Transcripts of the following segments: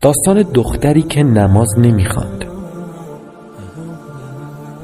داستان دختری که نماز نمیخواند.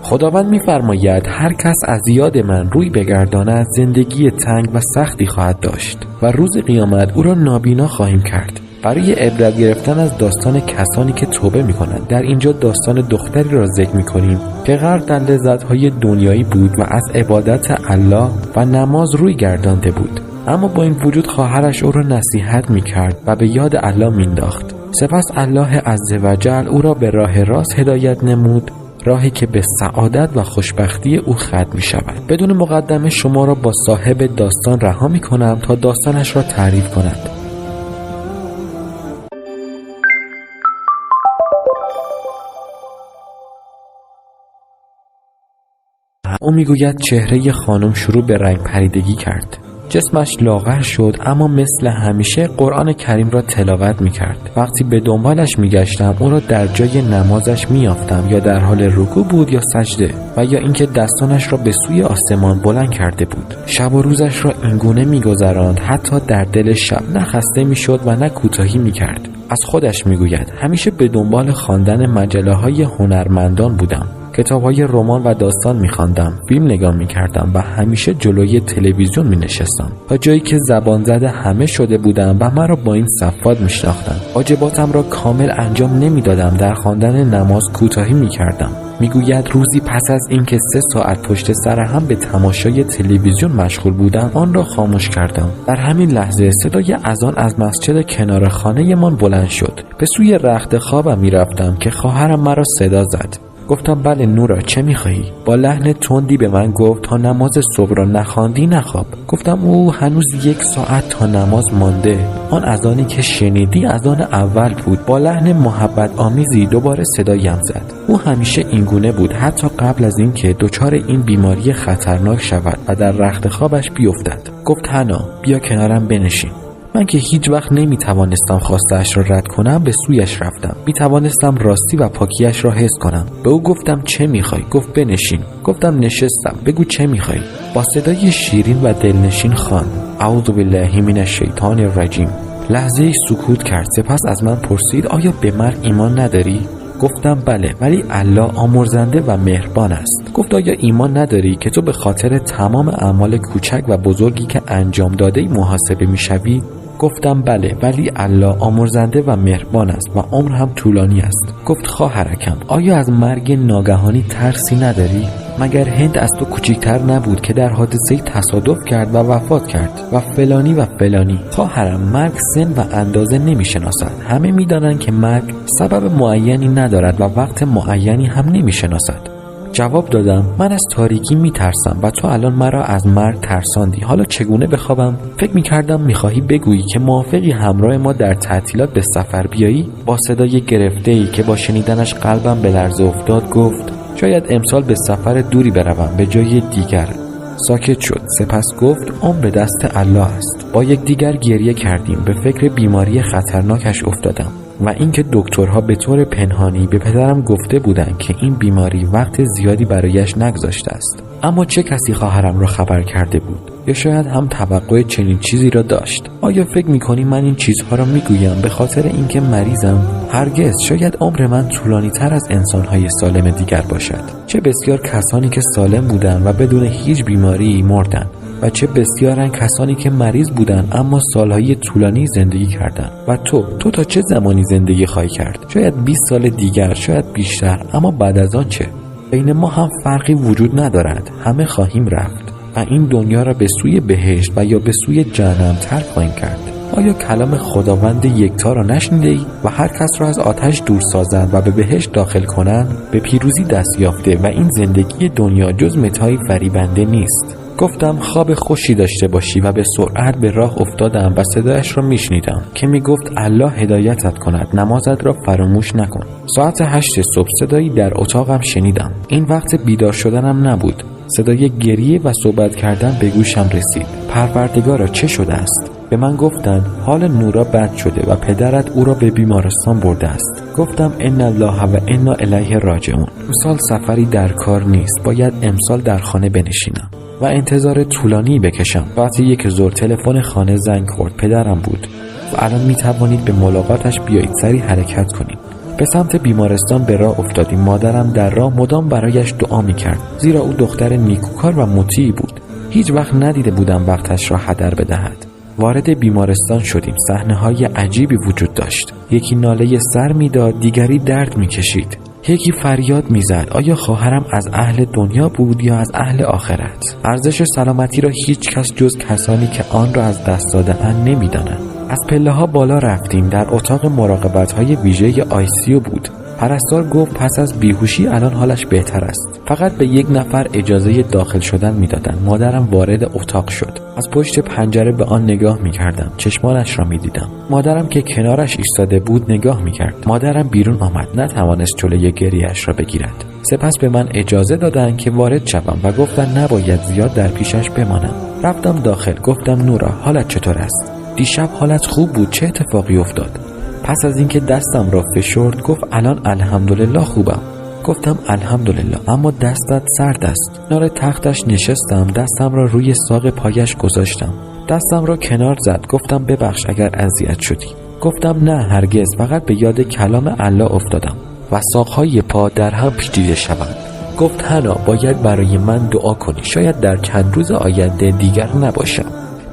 خداوند میفرماید هر کس از یاد من روی بگرداند زندگی تنگ و سختی خواهد داشت و روز قیامت او را نابینا خواهیم کرد. برای عبرت گرفتن از داستان کسانی که توبه میکنند در اینجا داستان دختری را ذکر میکنیم که غرق در لذت‌های دنیایی بود و از عبادت الله و نماز روی گردانده بود، اما با این وجود خواهرش او را نصیحت میکرد و به یاد الله مینداخت. سپس الله عزوجل او را به راه راست هدایت نمود، راهی که به سعادت و خوشبختی او ختم می شود. بدون مقدمه شما را با صاحب داستان رها می کنم تا داستانش را تعریف کند. او می گوید چهره خانم شروع به رنگ پریدگی کرد، جسمش لاغر شد، اما مثل همیشه قرآن کریم را تلاوت می‌کرد. وقتی به دنبالش می‌گشتم او را در جای نمازش می‌یافتم، یا در حال رکوع بود یا سجده، و یا اینکه دستانش را به سوی آسمان بلند کرده بود. شب و روزش را اینگونه می‌گذراند، حتی در دل شب نه خسته می‌شد و نه کوتاهی می‌کرد. از خودش می‌گوید همیشه به دنبال خواندن مجله‌های هنرمندان بودم، کتاب‌های رمان و داستان می‌خواندم، فیلم نگاه می‌کردم و همیشه جلوی تلویزیون می‌نشستم تا جایی که زبان زده همه شده بودم و مرا با این صفات می‌شناختند. واجباتم را کامل انجام نمی‌دادم، در خواندن نماز کوتاهی می‌کردم. می‌گوید روزی پس از اینکه 3 ساعت پشت سر هم به تماشای تلویزیون مشغول بودم، آن را خاموش کردم. در همین لحظه صدای اذان از مسجد کنار خانه‌مان بلند شد. به سوی رخت خوابم می‌رفتم که خواهرم مرا صدا زد. گفتم بله نورا، چه میخوایی؟ با لحن تندی به من گفت تا نماز صبح را نخواندی نخواب. گفتم او هنوز 1 ساعت تا نماز مانده، آن اذانی که شنیدی اذان اول بود. با لحن محبت آمیزی دوباره صدایم زد. او همیشه اینگونه بود، حتی قبل از اینکه دچار این بیماری خطرناک شود و در رخت خوابش بیفتد. گفت هنا بیا کنارم بنشین. من که هیچ وقت نمی توانستم خواسته‌اش را رد کنم به سویش رفتم. می توانستم راستی و پاکیش را حس کنم. به او گفتم چه می خوای؟ گفت بنشین. گفتم نشستم، بگو چه می خوای؟ با صدای شیرین و دلنشین خواند اعوذ بالله من الشیطان الرجیم. لحظه ای سکوت کرد، سپس از من پرسید آیا به مرگ ایمان نداری؟ گفتم بله، ولی الله آمرزنده و مهربان است. گفت آیا ایمان نداری که تو به خاطر تمام اعمال کوچک و بزرگی که انجام داده‌ای محاسبه می‌شوی؟ گفتم بله، ولی الله آمرزنده و مهربان است و عمر هم طولانی است. گفت خواهرکم آیا از مرگ ناگهانی ترسی نداری؟ مگر هند از تو کوچکتر نبود که در حادثه‌ای تصادف کرد و وفات کرد و فلانی و فلانی؟ خواهرم مرگ سن و اندازه نمی‌شناسد. همه می‌دانند که مرگ سبب معینی ندارد و وقت معینی هم نمی‌شناسد. جواب دادم من از تاریکی می‌ترسم و تو الان مرا از مرگ ترساندی، حالا چگونه بخوابم؟ فکر می‌کردم می‌خواهی بگویی که موافقی همراه ما در تعطیلات به سفر بیایی؟ با صدای گرفته‌ای که با شنیدنش قلبم به لرزه افتاد گفت شاید امسال به سفر دوری بروم، به جای دیگر. ساکت شد، سپس گفت عمر به دست الله است. با یکدیگر گریه کردیم، به فکر بیماری خطرناکش افتادم و اینکه دکترها به طور پنهانی به پدرم گفته بودند که این بیماری وقت زیادی برایش نگذاشته است. اما چه کسی خواهرم را خبر کرده بود؟ یا شاید هم توقع چنین چیزی را داشت. آیا فکر می‌کنی من این چیزها را می‌گویم به خاطر اینکه مریضم؟ هرگز. شاید عمر من طولانی‌تر از انسان‌های سالم دیگر باشد. چه بسیار کسانی که سالم بودند و بدون هیچ بیماری مردند و چه بسیارن کسانی که مریض بودن اما سالهای طولانی زندگی کردند. و تو تا چه زمانی زندگی خواهی کرد؟ شاید 20 سال دیگر، شاید بیشتر، اما بعد از آن چه؟ بین ما هم فرقی وجود ندارد، همه خواهیم رفت و این دنیا را به سوی بهشت و یا به سوی جهنم ترک خواهیم کرد. آیا کلام خداوند یکتا را نشنیده ای؟ و هر کس را از آتش دور سازند و به بهشت داخل کنند به پیروزی دست یافته و این زندگی دنیا جز متاعی فریبنده نیست. گفتم خواب خوشی داشته باشی و به سرعت به راه افتادم و صدایش را میشنیدم که میگفت الله هدایتت کند، نمازت را فراموش نکن. ساعت 8 صبح صدایی در اتاقم شنیدم. این وقت بیدار شدنم نبود. صدای گریه و صحبت کردن به گوشم رسید. پروردگارا چه شده است؟ به من گفتند حال نورا بد شده و پدرت او را به بیمارستان برده است. گفتم ان الله و انا الیه راجعون. امسال سفری در کار نیست، باید امسال در خانه بنشینم و انتظار طولانی بکشم. ساعت 1 ظهر تلفن خانه زنگ خورد. پدرم بود. گفت الان می توانید به ملاقاتش بیایید، سریع حرکت کنید. به سمت بیمارستان به راه افتادیم. مادرم در راه مدام برایش دعا می کرد، زیرا او دختر نیکوکار و مطیعی بود. هیچ وقت ندیده بودم وقتش را هدر بدهد. وارد بیمارستان شدیم. صحنه‌های عجیبی وجود داشت. یکی ناله سر می‌داد، دیگری درد می‌کشید. یکی فریاد می‌زد. آیا خواهرم از اهل دنیا بود یا از اهل آخرت؟ ارزش سلامتی را هیچ کس جز کسانی که آن را از دست داده‌اند نمی‌دانند. از پله‌ها بالا رفتیم. در اتاق مراقبت‌های ویژه ICU بود. پرستار گفت پس از بیهوشی الان حالش بهتر است. فقط به یک نفر اجازه داخل شدن میدادند. مادرم وارد اتاق شد. از پشت پنجره به آن نگاه میکردم. چشمانش را میدیدم. مادرم که کنارش ایستاده بود نگاه میکرد. مادرم بیرون آمد. نتوانست جلوی گریه‌اش را بگیرد. سپس به من اجازه دادند که وارد شوم و گفتند نباید زیاد در پیشش بمانم. رفتم داخل. گفتم نورا حالت چطور است؟ دیشب حالت خوب بود، چه اتفاقی افتاد؟ پس از اینکه دستم را فشرد گفت الان الحمدلله خوبم. گفتم الحمدلله، اما دستت سرد است. کنار تختش نشستم، دستم را روی ساق پایش گذاشتم. دستم را کنار زد. گفتم ببخش اگر اذیت شدی. گفتم نه هرگز، فقط به یاد کلام الله افتادم و ساقهای پا در هم پیچیده شوند. گفت هنا باید برای من دعا کنی، شاید در چند روز آینده دیگر نباشم.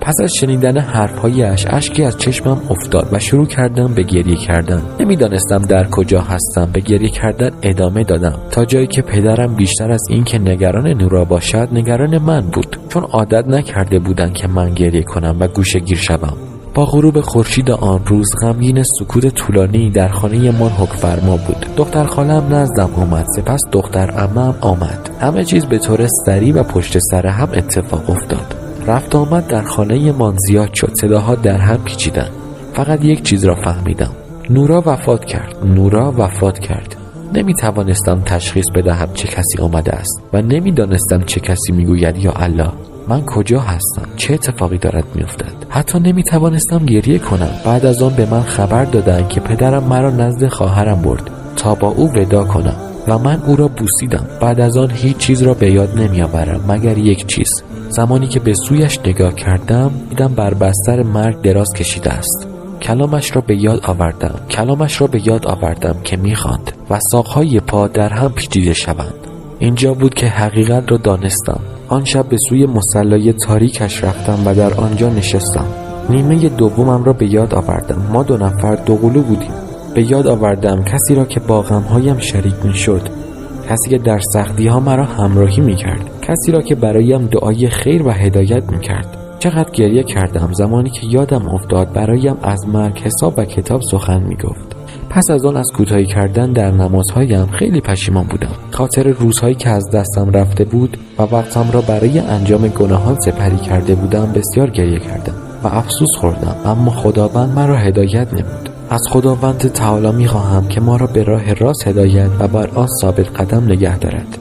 پس از شنیدن حرفهایش اشکی از چشمم افتاد و شروع کردم به گریه کردن. نمیدانستم در کجا هستم. به گریه کردن ادامه دادم تا جایی که پدرم بیشتر از این که نگران نورا باشد نگران من بود، چون عادت نکرده بودن که من گریه کنم و گوشه گیر شوم. با غروب خورشید آن روز غمگین سکوت طولانی در خانه ما حکمفرما بود. دختر خالم نزدم آمد، سپس دختر عمم آمد. همه چیز به طور سریع و پشت سر هم اتفاق افتاد. رفت آمد در خانه مان زیاد شد. صداها در هم پیچیدند. فقط یک چیز را فهمیدم: نورا وفات کرد. نورا وفات کرد. نمی توانستم تشخیص بدهم چه کسی آمده است و نمی دانستم چه کسی می گوید یا الله. من کجا هستم؟ چه اتفاقی دارد می افتد؟ حتی نمی توانستم گریه کنم. بعد از آن به من خبر دادند که پدرم مرا نزد خواهرم برد تا با او ودا کنم و من او را بوسیدم. بعد از آن هیچ چیز را به یاد نمی آورم مگر یک چیز. زمانی که به سویش نگاه کردم دیدم بر بستر مرگ دراز کشیده است. کلامش را به یاد آوردم. کلامش را به یاد آوردم که می‌خواند و ساق‌های پا در هم پیچیده شوند. اینجا بود که حقیقت را دانستم. آن شب به سوی مصلای تاریکش رفتم و در آنجا نشستم. نیمه دومم را به یاد آوردم. ما دو نفر دوقلو بودیم. به یاد آوردم کسی را که با غمهایم شریک می‌شد، کسی که در سختی‌ها مرا همراهی می‌کرد، کسی را که برایم دعای خیر و هدایت می‌کرد. چقدر گریه کردم زمانی که یادم افتاد برایم از مرگ حساب و کتاب سخن می‌گفت. پس از آن از کوتاهی کردن در نمازهایم خیلی پشیمان بودم. خاطر روزهایی که از دستم رفته بود و وقتم را برای انجام گناهان سپری کرده بودم بسیار گریه کردم و افسوس خوردم، اما خداوند مرا هدایت نمود. از خداوند تعالی می‌خواهم که ما را به راه راست هدایت و بر آن ثابت قدم نگه دارد.